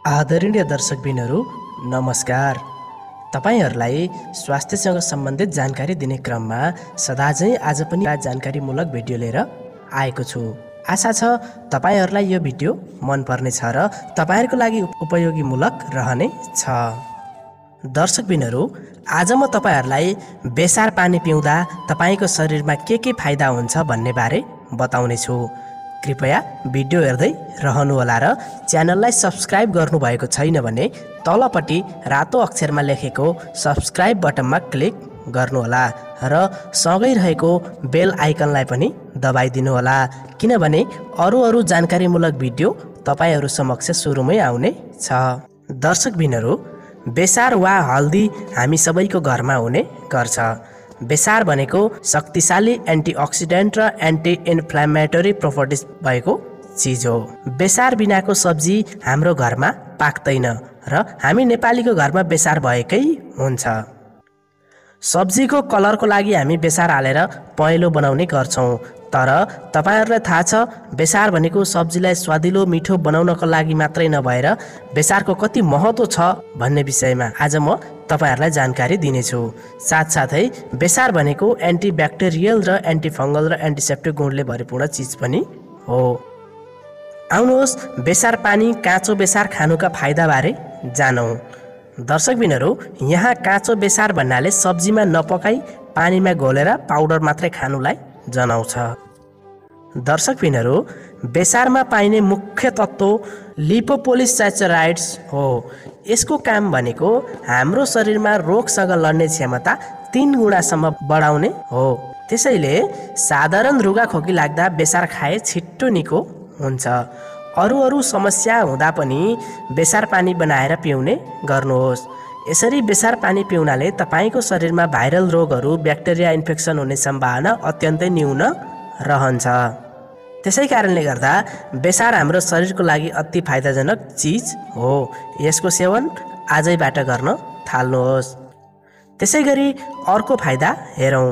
आदरणीय दर्शकबिनहरू नमस्कार। तपाईहरुलाई स्वास्थ्यसँग सम्बन्धित जानकारी दिने क्रममा सदाझै आज पनि जानकारीमूलक भिडियो लिएर आएको छु। आशा छ तपाईहरुलाई यो भिडियो मन पर्नेछ र तपाईहरुको लागि उपयोगीमूलक रहने छ। दर्शकबिनहरू, आज म तपाईहरुलाई बेसार पानी पिउँदा तपाईको शरीरमा के फाइदा हुन्छ भन्ने बारे बताउने छु। कृपया भिडियो हेर्दै रहनुहोला र च्यानललाई सब्स्क्राइब गर्नुभएको छैन भने तलपट्टि रातो अक्षरमा लेखेको सब्स्क्राइब बटनमा क्लिक गर्नुहोला र सँगै रहेको बेल आइकनलाई पनि दबाइदिनुहोला, किनभने अरू जानकारीमूलक भिडियो तपाईहरु समक्ष सुरुमै आउने छ। दर्शकबिनहरू, बेसार वा हल्दी हामी सबैको घरमा हुने गर्छ। बेसार भनेको शक्तिशाली एन्टिअक्सिडेन्ट र एन्टी इन्फ्लामेटरी प्रोपर्टिज भएको चिज हो। बेसार बिनाको सब्जी हाम्रो घरमा पाक्दैन र हामी नेपालीको घरमा बेसार भएकै हुन्छ। सब्जीको कलरको लागि हामी बेसार हालेर पहेँलो बनाउने गर्छौं, तर तपाईहरुलाई थाहा छ बेसार भनेको सब्जीलाई स्वादिलो मिठो बनाउनको लागि मात्रै नभएर बेसारको कति महत्त्व छ भन्ने विषयमा आज म तपाईहरुलाई जानकारी दिनेछु। साथसाथै बेसार भनेको एन्टिब्याक्टेरियल र एन्टिफंगल र एन्टिसेप्टिक गुणले भरिपूर्ण चिज पनि हो। आउनुहोस् बेसार पानी काँचो बेसार खानुका फाइदा बारे जानौं। दर्शकबिनहरू, यहाँ काँचो बेसार भन्नाले सब्जीमा नपकाई पानीमा घोलेर पाउडर मात्रै खानुलाई जनाउँछ। दर्शकबिनहरू, बेसारमा पाइने मुख्य तत्त्व लिपोपोलिसैचराइड्स हो। यसको काम भनेको हाम्रो शरीरमा रोगसँग लड्ने क्षमता 3 गुणासम्म बढाउने हो। त्यसैले साधारण रुगाखोकी लाग्दा बेसार खाए छिट्टो निको हुन्छ। अरू समस्या हुँदा पनि बेसार पानी बनाएर पिउने गर्नुहोस्। यसरी बेसार पानी पिउनाले तपाईको शरीरमा भाइरल रोगहरू, ब्याक्टेरिया इन्फेक्सन हुने सम्भावना अत्यन्तै न्यून रहन्छ। त्यसै कारणले गर्दा बेसार हाम्रो शरीरको लागि अति फाइदाजनक चिज हो। यसको सेवन आजैबाट गर्न थाल्नुहोस्। त्यसैगरी अर्को फाइदा हेरौं।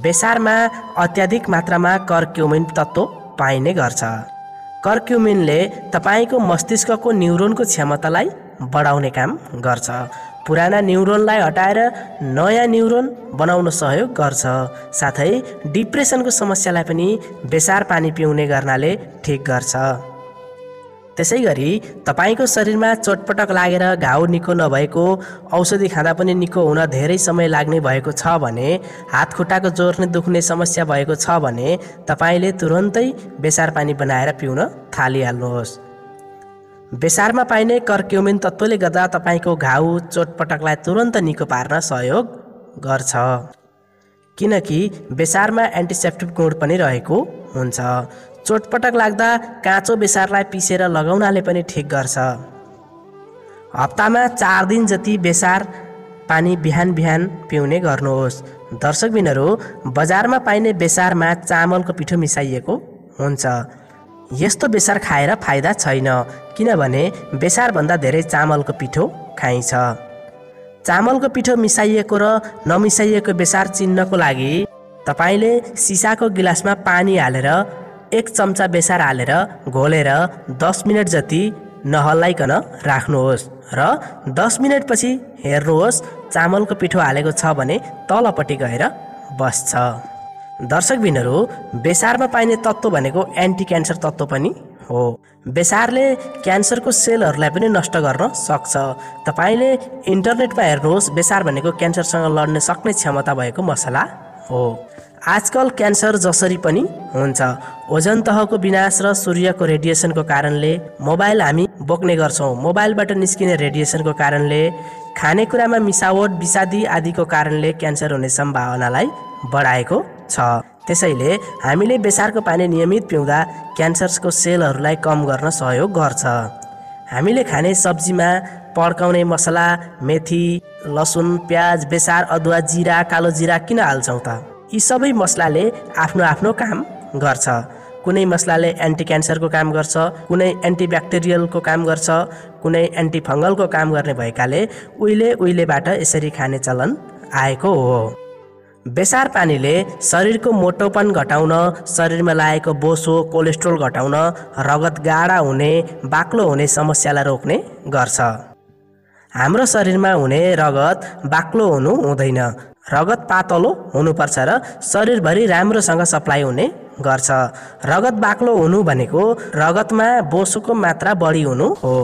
बेसारमा अत्याधिक मात्रामा कर्क्युमिन तत्त्व पाइने गर्छ। कर्क्युमिनले तपाईको मस्तिष्कको न्युरोनको क्षमतालाई बढाउने काम गर्छ। पुराना न्युरोनलाई हटाएर नयाँ न्युरोन बनाउन सहयोग गर्छ। साथै डिप्रेसनको समस्यालाई पनि बेसार पानी पिउने गर्नाले ठिक गर्छ। त्यसैगरी तपाईको शरीरमा चोटपटक लागेर घाउ निको नभएको, औषधि खाँदा पनि निको हुन धेरै समय लाग्ने भएको छ भने, हात खुट्टाको जोर्ने दुख्ने समस्या भएको छ भने तपाईले तुरन्तै बेसार पानी बनाएर पिउन थालिहाल्नुहोस्। बेसारमा पाइने कर्क्युमिन तत्त्वले गर्दा तपाईको घाउ चोटपटकलाई तुरन्त निको पार्न सहयोग गर्छ, किनकि बेसारमा एन्टिसेप्टिक गुण पनि रहेको हुन्छ। चोटपटक लाग्दा काँचो बेसारलाई पिसेर लगाउनाले पनि ठिक गर्छ। हप्तामा 4 दिन जति बेसार पानी बिहान बिहान पिउने गर्नुहोस्। दर्शकबिनहरू, बजारमा पाइने बेसारमा चामलको पिठो मिसाइएको हुन्छ। यस्तो बेसार खाएर फाइदा छैन, किनभने बेसारभन्दा धेरै चामलको पिठो खाइन्छ। चामलको पिठो मिसाइएको र नमिसाइएको बेसार चिन्नको लागि तपाईले सिसाको गिलासमा पानी हालेर 1 चम्चा बेसार हालेर घोलेर 10 मिनेट जति नहल्लाइकन राख्नुहोस् र 10 मिनेटपछि हेर्नुहोस् चामलको पिठो हालेको छ भने तलपट्टि गएर बस्छ। दर्शकबिनहरू, बेसारमा पाइने तत्त्व भनेको एन्टी क्यान्सर तत्त्व पनि हो। बेसारले क्यान्सरको सेलहरूलाई पनि नष्ट गर्न सक्छ। तपाईले इन्टरनेटमा हेर्नुहोस्, बेसार भनेको क्यान्सरसँग लड्न सक्ने क्षमता भएको मसला हो। आजकल क्यान्सर जसरी पनि हुन्छ। ओजन तहको विनाश र सूर्यको रेडिएसनको कारणले मोबाइल हामी बोक्ने गर्छौं। मोबाइलबाट निस्किने रेडिएसनको कारणले, खानेकुरामा मिसावट, विषादी आदिको कारणले क्यान्सर हुने सम्भावनालाई बढाएको छ। त्यसैले हामीले बेसारको पानी नियमित पिउँदा क्यान्सरको सेलहरूलाई कम गर्न सहयोग गर्छ। हामीले खाने सब्जीमा पड्काउने मसला मेथी, लसुन, प्याज, बेसार, अदुवा, जिरा, कालो जिरा किन हाल्छौं त? यी सबै मसलाले आफ्नो आफ्नो काम गर्छ। कुनै मसलाले एन्टी क्यान्सरको काम गर्छ, कुनै एन्टिब्याक्टेरियलको काम गर्छ, कुनै एन्टिफंगलको काम गर्ने भएकाले उहिलेबाट यसरी खाने चलन आएको हो। बेसार पानीले शरीरको मोटोपन घटाउन, शरीरमा लागेको बोसो, कोलेस्ट्रोल घटाउन, रगत गाढा हुने, बाक्लो हुने समस्यालाई रोक्ने गर्छ। हाम्रो शरीरमा हुने रगत बाक्लो हुनु हुँदैन। रगत पातलो हुनुपर्छ र शरीरभरि राम्रोसँग सप्लाई हुने गर्छ। रगत बाक्लो हुनु भनेको रगतमा बोसोको मात्रा बढी हुनु हो।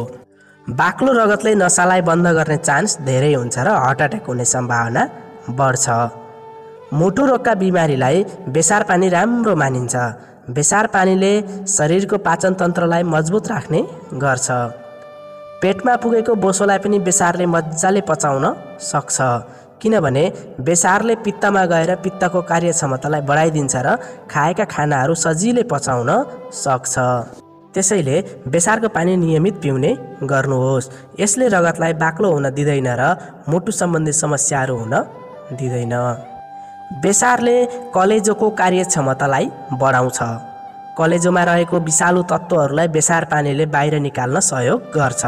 बाक्लो रगतले नसालाई बन्द गर्ने चान्स धेरै हुन्छ र हार्ट अट्याक हुने सम्भावना बढ्छ। मुटु रोगका बिमारीलाई बेसार पानी राम्रो मानिन्छ। बेसार पानीले शरीरको पाचन तन्त्रलाई मजबुत राख्ने गर्छ। पेटमा पुगेको बोसोलाई पनि बेसारले मजाले पचाउन सक्छ, किनभने बेसारले पित्तमा गएर पित्तको कार्यक्षमतालाई बढाइदिन्छ र खाएका खानाहरू सजिलै पचाउन सक्छ। त्यसैले बेसारको पानी नियमित पिउने गर्नुहोस्। यसले रगतलाई बाक्लो हुन दिँदैन र मुटु सम्बन्धी समस्याहरू हुन दिँदैन। बेसारले कलेजोको कार्यक्षमतालाई बढाउँछ। कलेजोमा रहेको विषालु तत्त्वहरूलाई बेसार पानीले बाहिर निकाल्न सहयोग गर्छ।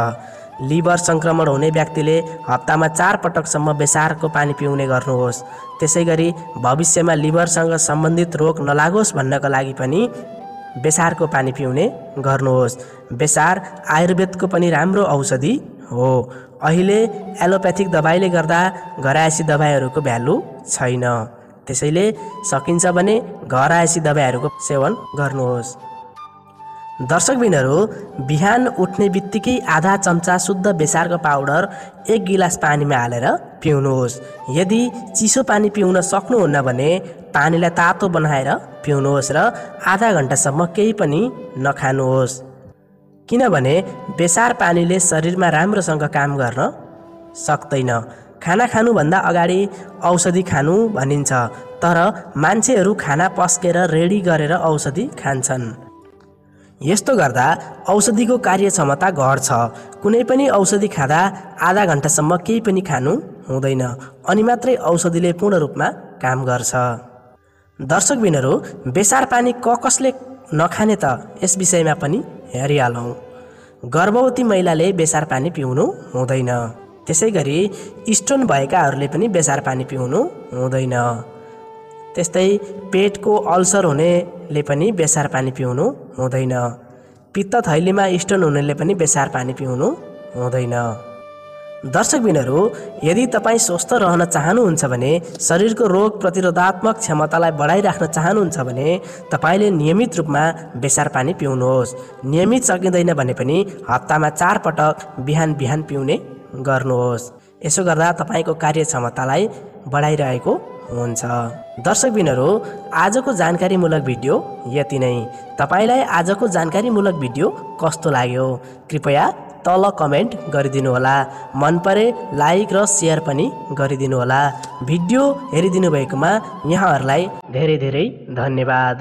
लिभर सङ्क्रमण हुने व्यक्तिले हप्तामा 4 पटकसम्म बेसारको पानी पिउने गर्नुहोस्। त्यसैगरी भविष्यमा लिभरसँग सम्बन्धित रोग नलागोस् भन्नको लागि पनि बेसारको पानी पिउने गर्नुहोस्। बेसार आयुर्वेदको पनि राम्रो औषधि हो। अहिले एलोप्याथिक दबाईले गर्दा घरायसी दबाईहरूको भ्यालु छैन। त्यसैले सकिन्छ भने घरायसी दबाईहरूको सेवन गर्नुहोस्। दर्शकबिनहरू, बिहान उठ्ने बित्तिकै आधा चम्चा शुद्ध बेसारको पाउडर 1 गिलास पानीमा हालेर पिउनुहोस्। यदि चिसो पानी पिउन सक्नुहुन्न भने पानीलाई तातो बनाएर पिउनुहोस् र आधा घन्टासम्म केही पनि नखानुहोस्, किनभने बेसार पानीले शरीरमा राम्रोसँग काम गर्न सक्दैन। खाना खानुभन्दा अगाडि औषधि खानु भनिन्छ, तर मान्छेहरू खाना पस्केर रेडी गरेर औषधि खान्छन्। यस्तो गर्दा औषधिको कार्यक्षमता घट्छ। कुनै पनि औषधि खाँदा आधा घन्टासम्म केही पनि खानु हुँदैन, अनि मात्रै औषधिले पूर्ण रूपमा काम गर्छ। दर्शकबिनहरू, बेसार पानी कसले नखाने त यस विषयमा पनि हेरिहालौँ। गर्भवती महिलाले बेसार पानी पिउनु हुँदैन। त्यसैगरी स्टोन भएकाहरूले पनि बेसार पानी पिउनु हुँदैन। त्यस्तै पेटको अल्सर हुनेले पनि बेसार पानी पिउनु हुँदैन। पित्त थैलीमा स्टोन हुनेले पनि बेसार पानी पिउनु हुँदैन। दर्शकबिनहरू, यदि तपाईँ स्वस्थ रहन चाहनुहुन्छ भने, शरीरको रोग प्रतिरोधात्मक क्षमतालाई बढाइराख्न चाहनुहुन्छ भने तपाईँले नियमित रूपमा बेसार पानी पिउनुहोस्। नियमित सकिँदैन भने पनि हप्तामा 4 पटक बिहान बिहान पिउने गर्नुहोस्। यसो गर्दा तपाईँको कार्यक्षमतालाई बढाइरहेको हुन्छ। दर्शकबिनहरू, आजको जानकारीमूलक भिडियो यति नै। तपाईँलाई आजको जानकारीमूलक भिडियो कस्तो लाग्यो कृपया तल कमेन्ट गरिदिनुहोला। मन परे लाइक र सेयर पनि गरिदिनुहोला। भिडियो हेरिदिनु भएकोमा यहाँहरूलाई धेरै धेरै धन्यवाद।